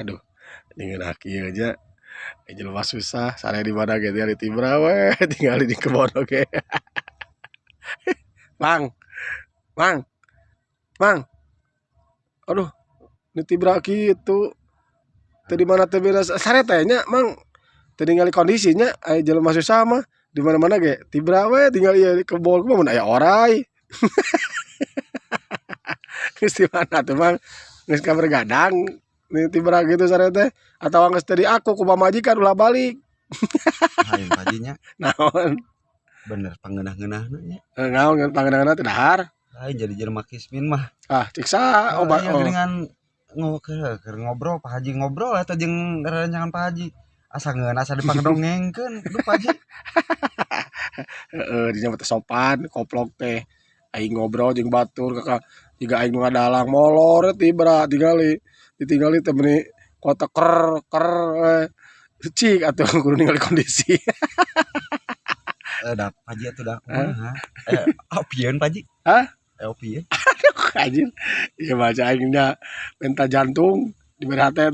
Aduh, ngeunah kieu nya, jelema susah sare di mana ge tinggal tibra we, tinggal di kebon oge. Mang, Mang, Mang. Aduh, nu tibra kitu. Teu di mana teh beres sare teh nya, Mang. Teu ningali kondisinya, aya jelema susah mah di mana-mana ge tibra we, tinggal ieu di kebon mah mun aya oray. Geus di mana tuh, Mang? Geus kabergadang nu tibra kitu sare teh, atawa geus teu diaku ku pamajikan ulah balik. Hayu, Pak Haji, nya. Naon? Bener pangeunah-ngeunahna nya. Naon pangeunah teh dahar? Lain jadi jelema kismin mah. Ah, cik saha? Oh, Obat iya oh. Geuningan keur ngobrol, Pak Haji ngobrol eta jeung rerencangan Pak Haji. Asa ngeunah asa dipangdongengkeun, duh, Pak Haji. Heeh, dinya mah teu sopan, koplok teh. Aing ngobrol jeung batur kakak jiga aing nu ngadalang molor tibra tingali. Ditinggali teh meuni kotak ker ker we. Cik atuh kudu ningali kondisi. Eh, da Pak Haji atuh da kumaha? Eh, opieun, Pak Haji? Hah? Eh, opieun. Aduh, anjir. Ieu baca aing nya minta jantung dibere hate.